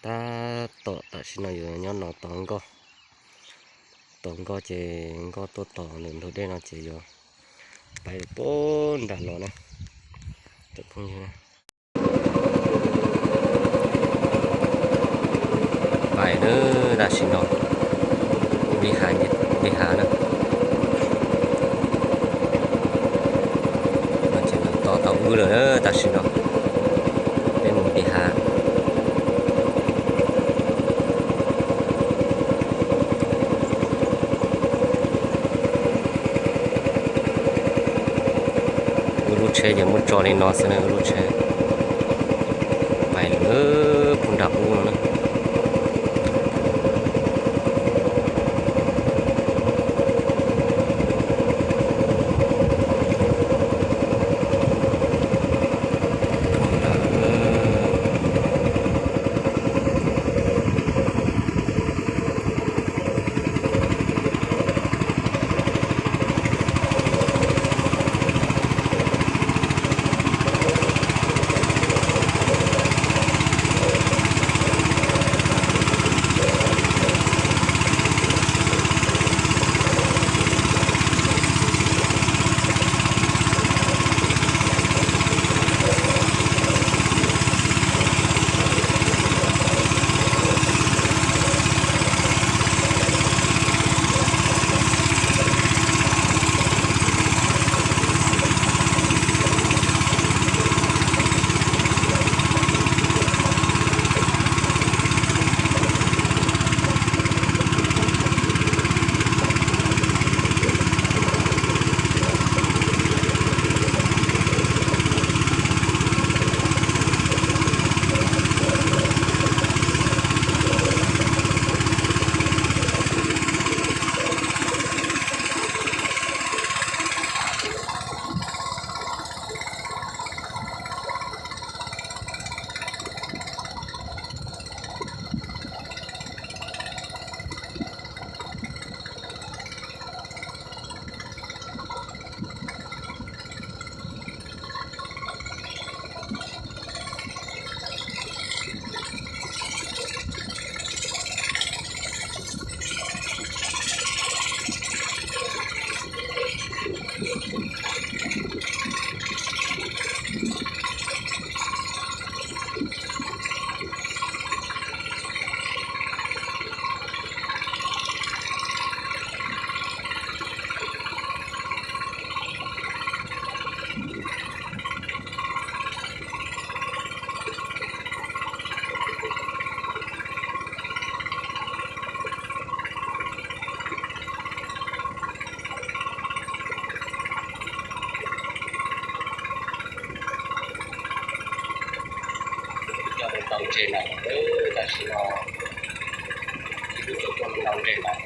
Tab tom tam sim no yus nyob no tos nkoj, tos nkoj ces nkoj tuaj tos ntawm ntug dej no ces yuav pais puag nram los na, cov phooj ywg na. Pais lawm tam sim no, li hav, li hav na. Ces lawv tos tau wb lawm tam sim no, peb mus li hav. Wb lub tsheb ces muab tso li no xwb na, wb lub tsheb pais lawm puag nram ub no na. Coj mus tau ntses lawm tam sim no, ib lub coj mus tau ntses lawm.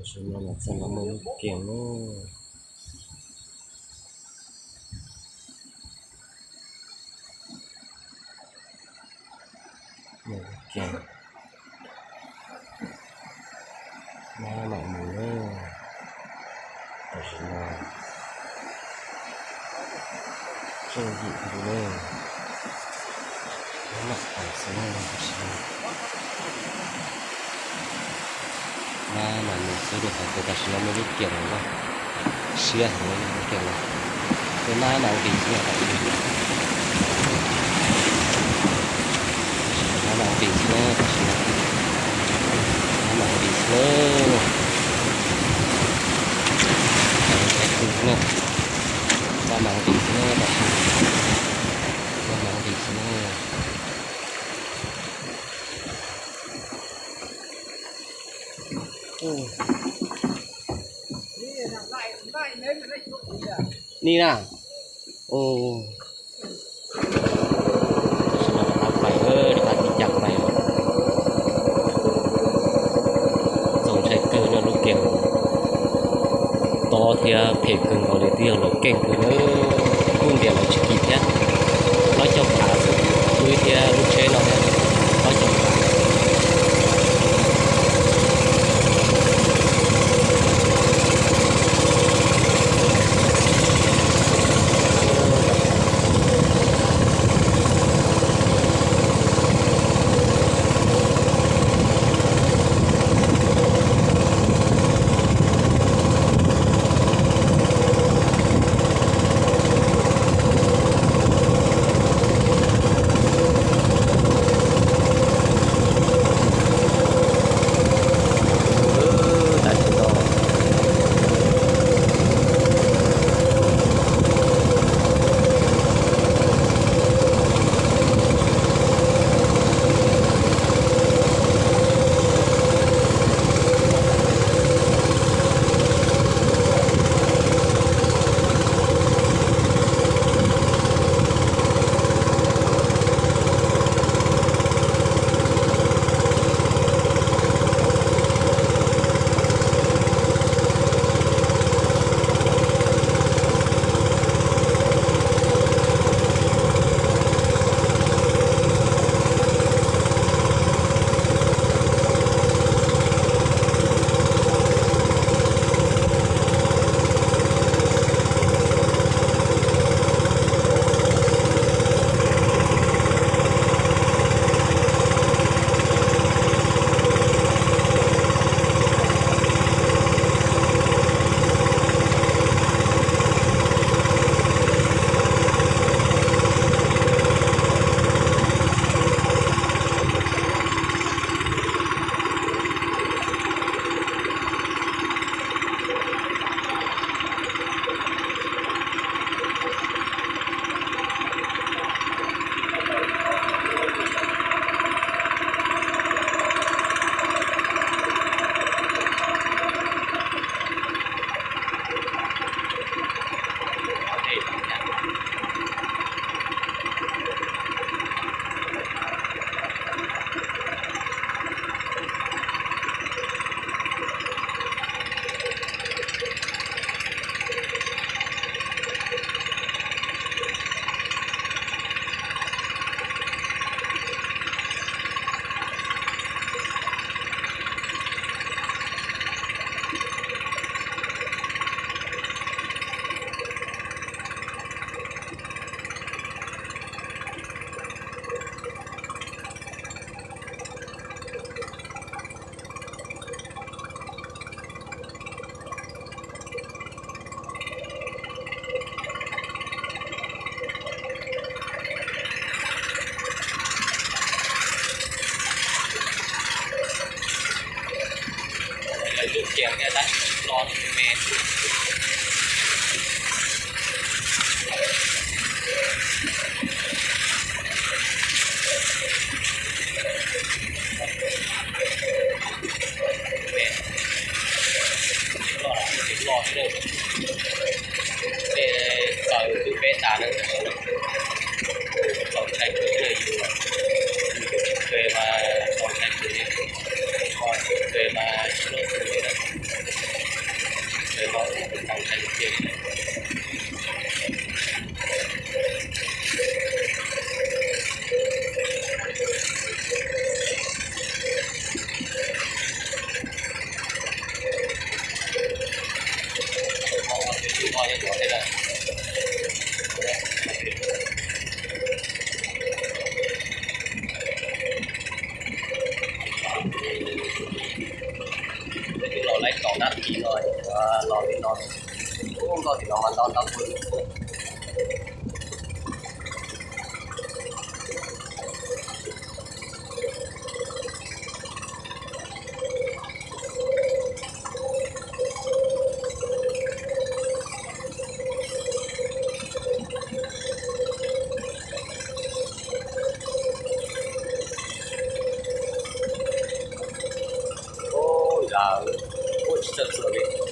Tam sim no mas txog no muaj lub kev na. Muaj lub kev. Mab mam mus na. Tam sim no tseem yim li na. Mab mam mus xwb na tam sim no. Mab mam mus xwb rau qhov tias tam sim no muaj lub kev lawm na. Siab heev lub kev lawm. Ces mab mam mus tim xwb na tam sim no. Mab mam mus tim xwb na tam sim no. Mab mam mus tim xwb na. Tam sim no. Mab mam mus tim xwb na tam sim no. Mab mam mus tim xwb na. Ni na. Tam sim no rov qab pais, rov qab tiv caj pais. Txaus ntshai kawg no lub kev. Tob thiab phem kawg nkaus li twb yog luam keej kawg na. Kuj ntiam lawv tsis kim thiab. Plaub caug phav xwb, lub thiab lub tsheb no thiab plaub caug phav. Lawv tus kiag thiab tab sis los me. Los los thiab. Tej taws twb peb tas na. Txaus ntshai kawg li yus, yus tsis kawg mas txaus ntshai kawg li, tsis kawg mas tsis muaj tus li na. Los li no, nkoj tim no mas ntau ntau. Ub, yam ua tsis txawj txuas li.